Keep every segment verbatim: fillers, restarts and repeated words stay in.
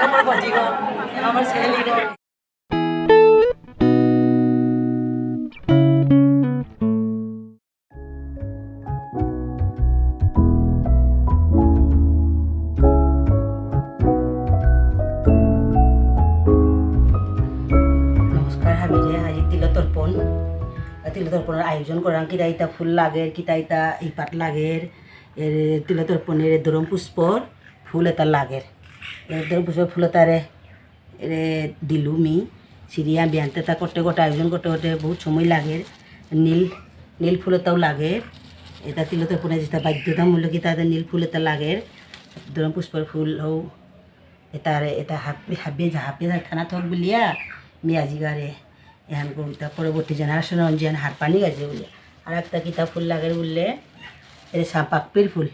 আমার বাজিগো, আমার ছেলেগো। নমস্কার হাবিরে, আজি তিল তর্পণ। তিল তর্পণর আয়োজন করাং, কিতা ইতা ফুল লাগের, কিতা ইতা ইপাত লাগের, এরে তিল তর্পণর এরে ধরম পুষ্পর ফুল এতা লাগের। এরে ধরম পুষ্পর ফুল এতারে এরে দিলু মি, সিরিয়া বিয়ান্তে তা করতে করতে, আয়োজন করতে করতে বহুত সময় লাগের। নীল, নীল ফুল এতাও লাগের। এতা তিল তর্পণে যেতা বাধ্যতামূলক, এতা নীল ফুল এতা লাগের। ধরম পুষ্পর ফুল হো, এতারে, এতা হাবি, হাবি যা হাবি যা থানা থক বুলিয়া, মি আজিগারে, এহান করুতা পরবর্তী generation যেন হারপানি গাজে বুলিয়া। আর একটা কিতা ফুল লাগের বুললে, এরে সাম্পাকপির ফুল।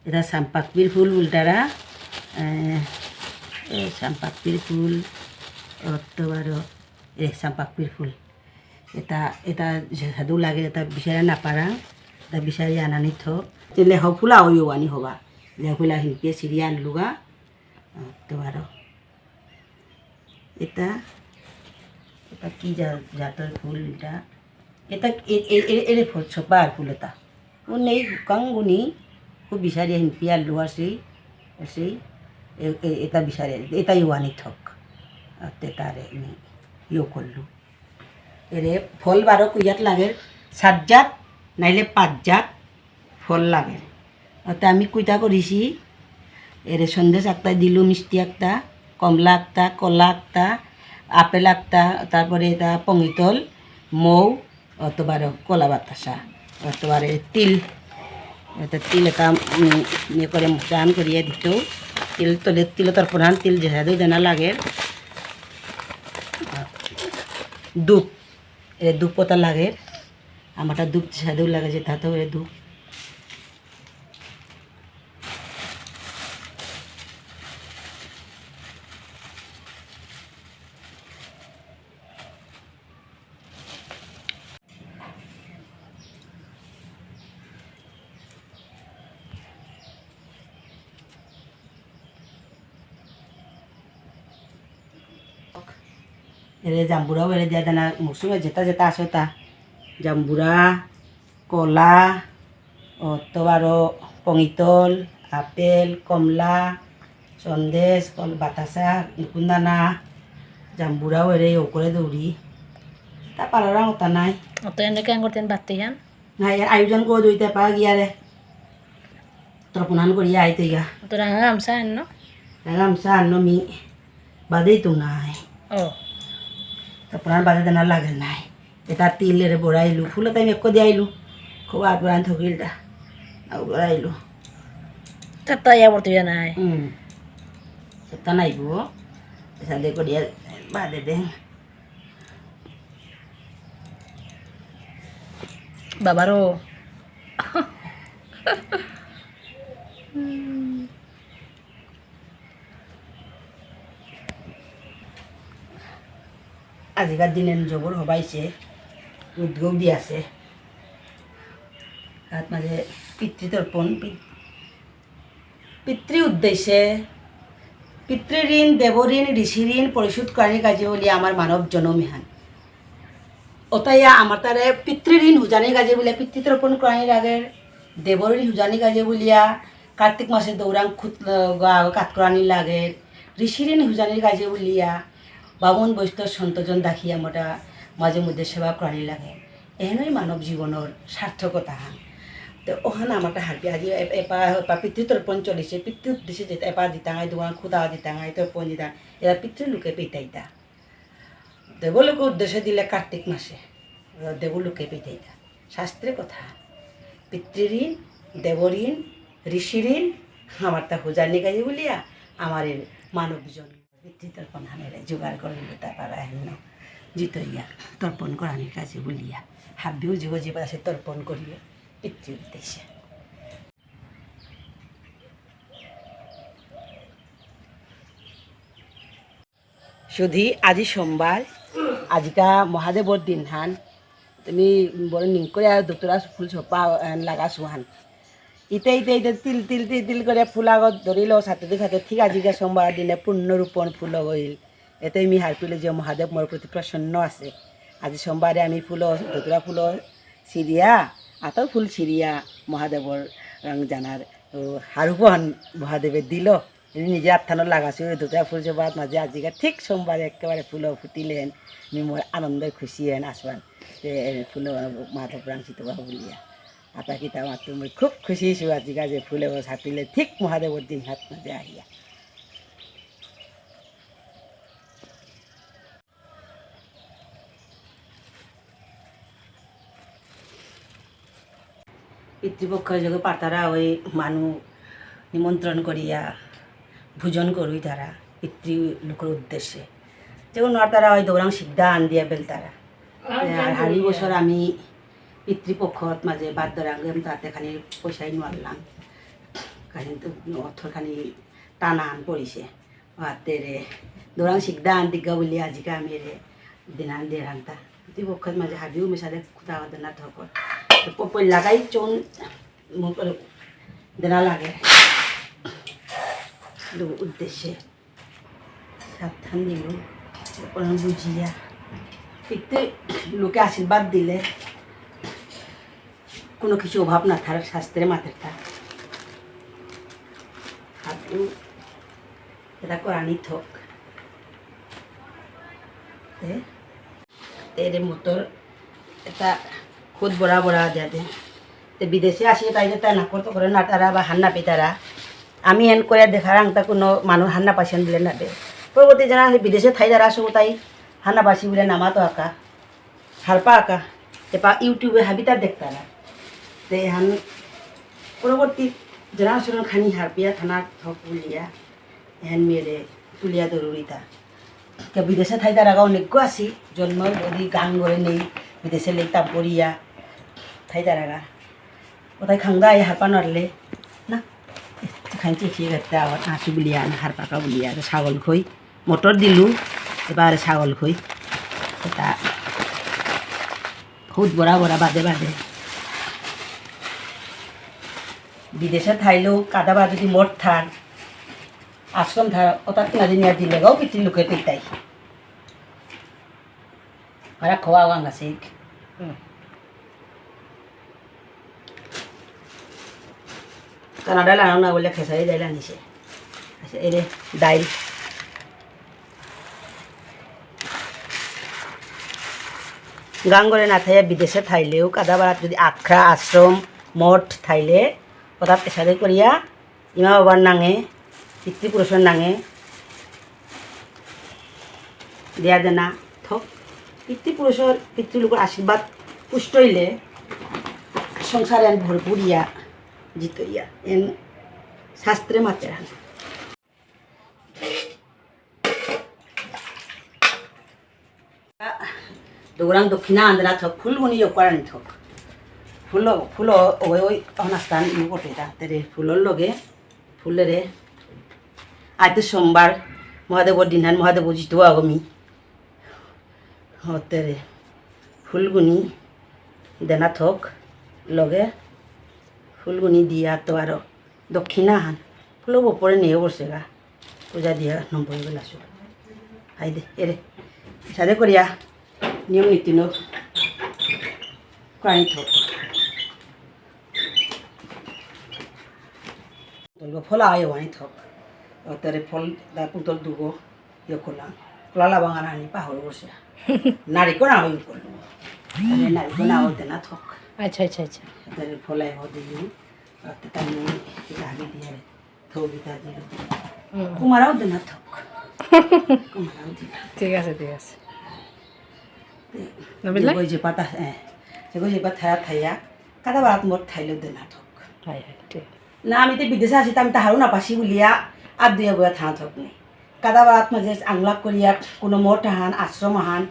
এতা সাম্পাকপির ফুল বুলতারা, এ, এ, সাম্পাকপির ফুল, অত বারো, এ, সাম্পাকপির ফুল। এতা, এতা যেসাদু লাগে, এতা বিচারে না পারা, এতা বিচারে আনানি থক। তে লেহ ফুলা ওই ওয়ানি হবা। লেহ ফুলা হিনকে সিরিয়ান লুগা, অত বারো। এতা, এতা কি জা-, জাতর ফুল এতা? এতা এ-, এ-, এ-, এরে ফ-, সোপার ফুল এতা। ও নেই হুকাং গুনি, খুব বিচারি হিন পিয়ার লু আসি, আসি, এ-, এ-, এতা বিচারি, এতাই ওয়ানি থক। আর তে তারে মি ইয়ো করলু। এরে ফল বারো কুইয়াত লাগের, সাত জাত, নাইলে পাঁচ জাত, ফল লাগে। অতে আমি কুইতা করিছি, এরে সন্দেশ একটা দিলু, মিষ্টি একটা, কমলা একটা, কলা একটা, আপেল একটা, তারপরে এতা পঙিতল, মৌ, অতবারে কলা বাতাসা, অতবারে তিল, এতা তিল এতা, উম, ইয়ে করে চান করিয়া দিত। তিল তলে, তিল তর্পণান, তিল যেসাদে দেনা লাগে। ধূপ, এ ধূপ পতা লাগে। আমারতা ধূপ যেসাদে লাগে, যেতা তো এ ধূপ। এরে জাম্বুরাও এরে দিয়া দেনা, মৌসুমে যেতা যেতা আসে তা। জাম্বুরা, কলা, অতবারো পঙিতল, আপেল, কমলা, সন্দেশ, কল-, বাতাসা, নিকুন্দানা, জাম্বুরাও এরে ইয়ে করে দৌড়ি। তা পালারাং অতা নাই। অত এনে কেন করতেন বাত্তি হান? নাই, আয়োজন করে দইতে পা গিয়ারে। তর্পণান করিয়া আইতে গা। অত রাঙা গামছা আননো? রাঙা গামছা আননো মি বাদেই তো নাই। ও। তর্পণান বাদে দেনা লাগে নাই। এতা তিল এরে বড়াইলু, ফুল তাই মেক্কো দিয়াইলু। খুব আগ্রহ থকিল তা। আউ বড়াইলু। তাতা ইয়া বর্তু জানাই। হুম। তাতা নাই গো। এসাদে করিয়া বাদে দে। বাবারও। আজিকার দিনে জবর হবাইছে, উদ্যোগ দিয়াছে। তার মাঝে পিতৃতর্পণ, পি-, পিতৃ উদ্দেশ্যে, পিতৃঋণ, দেবঋণ, ঋষিঋণ পরিশোধ করানির কাজে বুলিয়া আমার মানব জনম এহান। অতাইয়া আমার তারে পিতৃঋণ হুজানির কাজে বুলিয়া পিতৃতর্পণ করানির আগে, দেবঋণ হুজানির কাজে বুলিয়া কার্তিক মাসে দৌরাং খুত, আহ, কাত করানি লাগে, ঋষিঋণ হুজানির কাজে বুলিয়া বামুন বৈষ্ণব সন্তজন ডাকিয়া মোটা মাঝে মধ্যে সেবা করানি লাগে। এহানই মানব জীবনর সার্থকতা হান। তো ওহান আমার হারপি আজি এ-, এপা, এপা পিতৃতর্পণ চলিছে, পিতৃ উদ্দেশ্যে যেতা এপা দিতাঙাই, দুয়াং খুদা দিতাঙাই, তর্পণ দিতাঙাই, এরা পিতৃলোকে পেতাইতা। দেবলোকে উদ্দেশ্যে দিলে কার্তিক মাসে, দেবলোকে পেতাইতা। শাস্ত্রে কথা, পিতৃঋণ, দেবঋণ, ঋষিঋণ, আমার তা হুজানি গাই বুলিয়া, আমার এই মানব জন পিতৃতর্পণ হানেরে জোগাড় করিল তা পারা হেন জিতইয়া তর্পণ করানির কাজে বুলিয়া। হাবিও জীব জীব আছে তর্পণ করিও পিতৃ উদ্দেশ্যে। শুধু আজি সোমবার, আজিকা মহাদেবর দিন হান, তুমি বড় নিং করে আর দুতরা ফুল সোপা, আহ, লাগা সুহান। ইতে ইতে ইতে তিল তিল তিল তিল করে ফুল আগত ধরিল, সাথে সাথে ঠিক আজিকা সোমবার দিনে পূর্ণ রূপণ ফুল হইল। এতে আমি হারপিলে যে মহাদেব মোর প্রতি প্রসন্ন আছে। আজি সোমবারে আমি ফুল, ধতুরা ফুল ছিড়িয়া, আতর ফুল ছিড়িয়া মহাদেবর রং জানার, ও, হারুপন মহাদেবে দিল। নিজে আত্মানো লাগাসি, ওই দুটা ফুল জবাত মাঝে আজিকা ঠিক সোমবারে একেবারে ফুল ফুটিলেন। আমি মোর আনন্দে খুশি হেন আসবান। এ, এ, ফুল মাধব রাংসি তো বাবু বলিয়া। আতা কিতা মাত্র মই খুব খুশি হইসু আজিকা যে ফুলে ও সাতিলে ঠিক মহাদেবর দিন হাত মাঝে আহিয়া। পিতৃপক্ষ যোগে পাতারা ওই মানু নিমন্ত্রণ করিয়া ভোজন করুই তারা পিতৃ লোকের উদ্দেশ্যে। যেমন আর তারা ওই দৌরাং সিদ্ধা আন দিয়া বেল তারা। আর হারি বছর আমি পিতৃপক্ষত মাঝে বাদ দরাং গেম তাতে খানি পয়সাই নোয়ারলাম। খানি তো অর্থ খানি টানা আন পড়িছে। আতেরে, দোরাং শিকদা আন্তিকা বুলি আজিকা আমি রে দিনান দে রান্তা। তুই বক্ষত মাঝে হাবিও মিশালে কুতা দেনা থকর। তো পপই লাগাই চোন মুখ দেনা লাগে। দু উদ্দেশ্যে। সাবধান দিল। কোনো বুঝিয়া। পিতে লোকে আশীর্বাদ দিলে কোনো কিছু অভাব না থার শাস্ত্রে মাতের তা। হাবিও এটা করানি থক। তে, তেরে মোটর এটা খুদ বড়া বড়া দিয়া দে। তে বিদেশে আসি তাই যে তাই নাকর তো করে না তারা বা হান্না পিতারা। আমি এন করে দেখার আংতা কোনো মানুষ হান্না পাইছেন দিলে না দে। পরবর্তী জানা আছে বিদেশে থাই তারা আসো তাই হান্না পাইছি বলে নামা তো আঁকা। হারপা আঁকা। তে পা YouTube-এ হাবিতা দেখতারা। তে হান পরবর্তী জানা আসলে খানি হারপিয়া থানা থক বুলিয়া। এহান মেরে তুলিয়া দরুরিতা। কে বিদেশে থাইতারাগা অনেক আসি, জন্ম যদি গাঙ করে নেই, বিদেশে লেইতাম করিয়া থাইতারাগা। ওটাই খাংদা আই হারপা নারলে, না? খাইছে খেয়ে গেতে আবার আঁচু বুলিয়া, না হারপাকা বুলিয়া, তো ছাগল খই, মোটর দিলু, এবার ছাগল খই। এটা খুব বড়া বড়া বাদে বাদে। বিদেশে থাইলেও কাদা বাদে যদি মঠ থান, আশ্রম ধারা, ওটাত না দিনিয়া দিলে গাও পিতৃ লোকে পেতাই। আরা খোয়া গাঙ্গা শিখ। হুম। কানাডা লানো না বলে খেসারি ডাইল আনিছে। আচ্ছা, এরে ডাইল। গাঙ্গরে না থাইয়া বিদেশে থাইলেও কাদা বারাত যদি আখড়া, আশ্রম, মঠ থাইলে, ওটাত এসাদে করিয়া ইমা বাবার নাঙে, পিতৃপুরুষর নাঙে দিয়া দেনা থক। পিতৃপুরুষর, পিতৃলোকর আশীর্বাদ পুষ্ট হইলে সংসার এন ভরপুর ইয়া জিত ইয়া। এন শাস্ত্রে মাতে হান। দৌরাং দক্ষিণা আন্দরা থক, ফুলগুনি ইয়ে করানি থক। ফুল, ফুল, ওই, ওই, অনাস্থান ইয়ে করতে তা, তেরে ফুলর লগে, ফুলরে, আজ তো সোমবার, মহাদেবর দিন হান, মহাদেব জিতু আগমি। হতেরে, ফুলগুনি দেনা থক, লগে, ফুলগুনি দিয়া তো আরো। দক্ষিণা হান। ফুলব পরে নিয়ে বসে গা। পূজা দিয়া নম্বর বেলা শুরু। হাই দে, এরে। সাদে করিয়া। নিয়ম নীতি নো। করাই থক। তলব ফলা আয় ওয়ানি থক। অতরে ফল দা পুতল দুগো। ইয়ে করলাম। কলা লাবাং আর আনি পাহরে বসে। নারিকল না ইয়ে করলো। আরে নারিকল না হতে না থক। আচ্ছা, আচ্ছা, আচ্ছা। তাহলে ফলাই হতে দিন। আর তো তার নিয়ে লাগে দিয়ে থবিতা দিল। হুম। কুমারাও দেনা থক। কুমারাও দিল। ঠিক আছে, ঠিক আছে। তে, নবিলা? যে গই যে পাতা, হ্যাঁ। যে গই যে পাতা থায়া থায়া। কাদা বারাত মোট থাইলেও দেনা থক। হাই, হাই, ঠিক। না, আমি তো বিদেশে আছি, তো আমি তাহারও না পাসি বুলিয়া আর দুইয়া বইয়া থানা থক নেই। কাদা বারাত মাঝে আংলাক করিয়া কোনো মঠ আহান, আশ্রম আহান,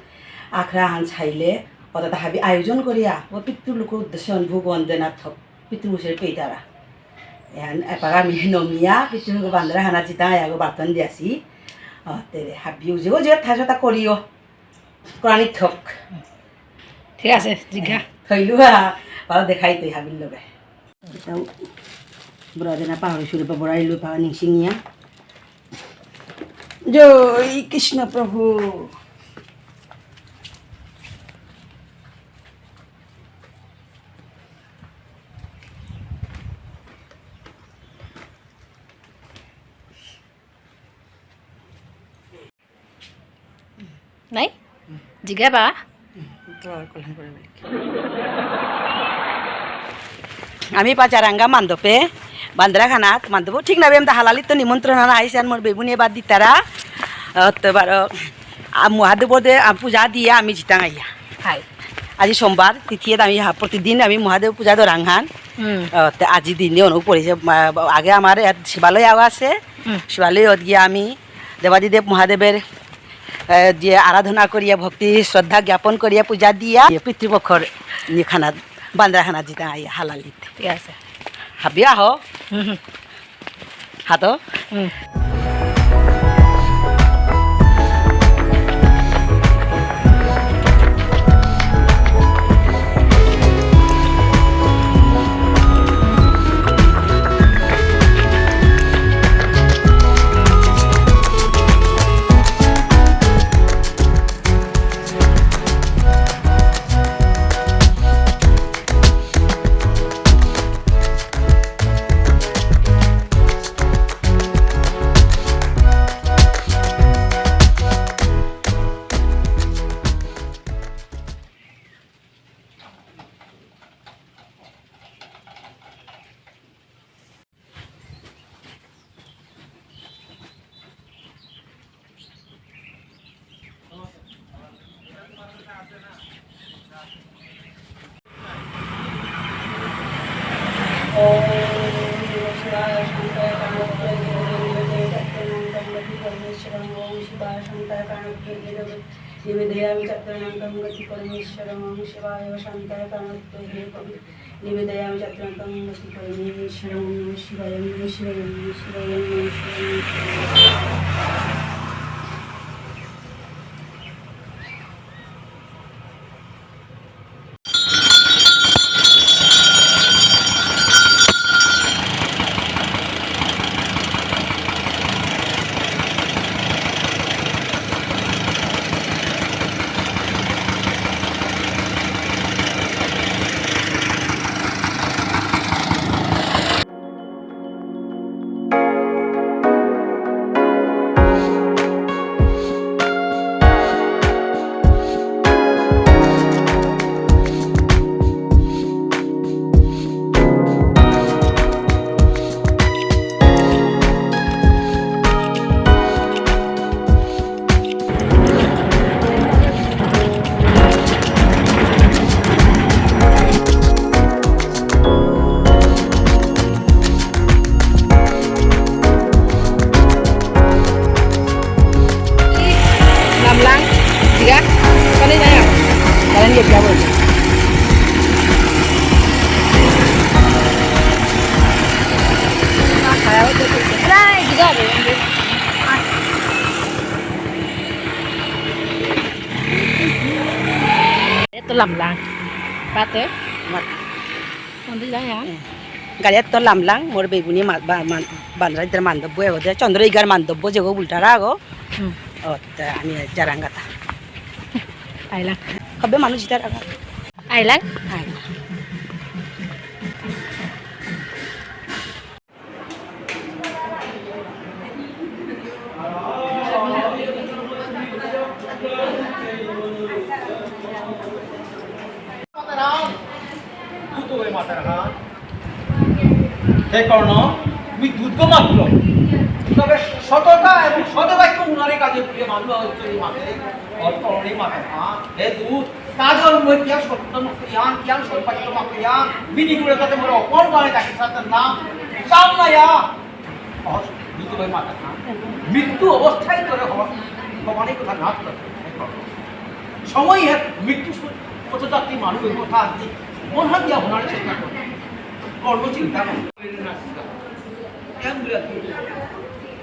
আখড়া আহান চাইলে, অর্থাৎ হাবি আয়োজন করিয়া, ও পিতৃ লোকের উদ্দেশ্যে অনুভব বন্দে না থক, পিতৃ উসের পেইতারা। এহান এপারা আমি নমিয়া, পিতৃ লোক বান্দরা হানা জিতা, আয়াগো বাতন দিয়াছি। অ, তেরে হাবি উজে, উজে থাসতা করিও। করানি থক। ঠিক আছে, জিজ্ঞা। থইলুয়া, বারো দেখাই তুই হাবির লগে। এটাও বড় দেনা পাহাড় সুরে বা বড়াই লই পাওয়া নিংসিং ইয়া। জয় কৃষ্ণ প্রভু। নাই? জিগা বা? আমি পাচারাঙ্গা মান্দপে, বান্দ্রাখানাত মান্দপ, ঠিক না, আমি তো হালালিত তো নিমন্ত্রণ আনা আইসে, আর মোর বেবুনি এবার দিতারা, আহ, তো বারো, আ, মহাদেব দে, আ, পূজা দিয়ে আমি জিতাং আইয়া। হাই। আজি সোমবার, তিথিয়ে আমি হা-, প্রতিদিন আমি মহাদেব পূজা দরাং হান। হুম। আহ, তে আজি দিনে অনু পড়েছে, মা-, আগে আমার এক শিবালয় আগ আছে, হুম। শিবালয়ত গিয়া আমি দেবাদিদেব মহাদেবের, এ, যে আরাধনা করিয়া, ভক্তি শ্রদ্ধা জ্ঞাপন করিয়া, পূজা দিয়া, পিতৃপক্ষর নিখানা, বান্দ্রাখানা জিতা আই হালালিত। ঠিক আছে। হাবিয়া হো। হুম, হুম। হাতো। হুম। निवेदयामि चक्राणां गति परमेश्वरं ॐ शिवाय शान्ताय कामत्वे हे पवित्र निवेदयामि चक्राणां गति परमेश्वरं ॐ शिवाय नमः शिवाय नमः शिवाय नमः शिवाय नमः शिवाय। Lamlang, tiga, kali naya, kalian dia berapa? Nah, saya itu, nah, tiga ada yang dia. Itu lamlang. Pate? Mat. Nanti saya. গাড়িয়াত তো লামলাং, মোর বেগুনি মা-, বা-, মা-, বান্দ্রা ইতার মান্দব্য এগো দে, চন্দ্র ইগার মান্দব্য যেগো উল্টারা আগো। হুম। ও, তা আমি জারাঙ্গাতা। আইলাং। হবে মানুষ ইতার আগা। আইলাং। আইলাং। হে কর্ণ, তুমি দুর্গ মাত্র, তবে সততা এবং সতবাক্য উনারে কাজে প্রিয় মানুষ হচ্ছে এই মাতে, অর্থ অনেক মাতে, হ্যাঁ, হে দূত, কাজল মই কিয়া সত্য মাত্র ইয়ান, কিয়া সত্য বাক্য মাত্র ইয়ান, মিনি করে তাতে মোর অপর গানে ডাকি সাথে নাম, চাম না ইয়া। অহ, মৃত্যু হয়ে মাথা খান। মৃত্যু অবস্থায় করে হওয়ার, ভগবানের কথা না করে। সময় এক মৃত্যু স-, পথযাত্রী মানুষের কথা আনতে মন হাত দিয়া হনার চেষ্টা করে। কর্ম চিন্তা করে। কেন বলে আর কি?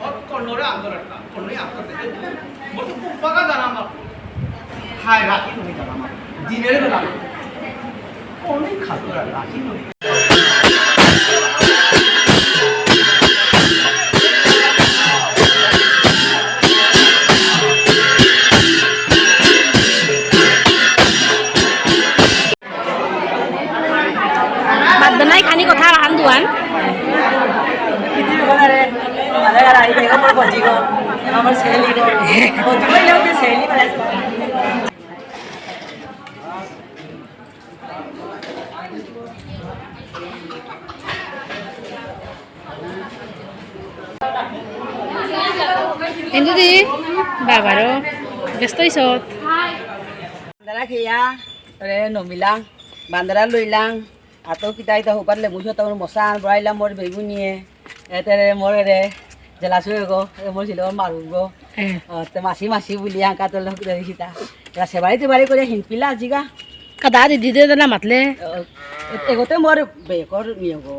অত কর্ণরে আন্দোলন না, কর্ণরে আন্দোলন না। মতো খুব বাগা জানা আমার। হায়, রাখি নয় জানা আমার। দিনের বেলা। অনেক খাদ্য রাখি নয়। Mala gala, ahí tengo por contigo. Vamos, Celi, ¿no? Contigo y luego que Celi, para ইন্দু দি, বাবারও ব্যস্ত হইছত। বান্দারা খেয়া, রে নমিলাং, বান্দারা লইলাং, আতো কিতা ইতা হুপার লেবু সতা মোর মশান, বড়াইলাম মোর বেগুনিয়ে, এতে রে মোর রে, জেলাসু এগো, এ মোর ছিল মারুগো। হ্যাঁ। তে মাসি মাসি বুলি আঙ্কা তো লোক দেখিতা। এরা সেবারি তেবারি করে হিনপিলা আজিগা। কাদা দিদি দে না মাতলে। এগোতে মোর বেকর নিয়গো,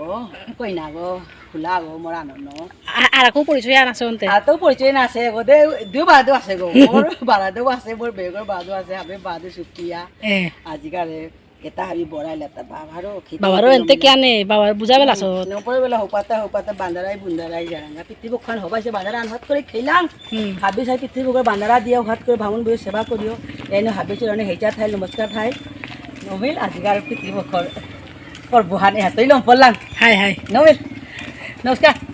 কইনাগো, খুলাগো, মোর আনন্দ। আ-, আর আকো পরিচয় আর আছে অন্তে? আর তো পরিচয় না আছে, এগোতে দুই বাদো আছে গো। মোর বারাদো আছে, মোর বেগর বাদো আছে, হাবে বাদো সুকিয়া। এ। আজিকারে, এটা হাবি বড়াইলা তা বাবারও খেতে বাবারও খেতে এনতে নমিলা। কিয়া নেই, বাবার বুঝা বেলা হুম, সত। নপরে বেলা হোপাতা, হোপাতা, বান্দারাই, বুন্দারাই, জারাঙ্গা, পিতৃপক্ষান হবাইছে, বান্দারা আনহাত করে খেলাম। হুম। হাবি সাই পিতৃপক্ষর বান্দারা দিয়ে হাত করে ভাঙন বইয়ে সেবা করিও। এনে হাবি চরণে হেচা থাই, নমস্কার থাই। নমিল, আজিকার পিতৃপক্ষর পর বুহানে হাতই লম পড়লাম। High, high. নমিল, নমস্কার।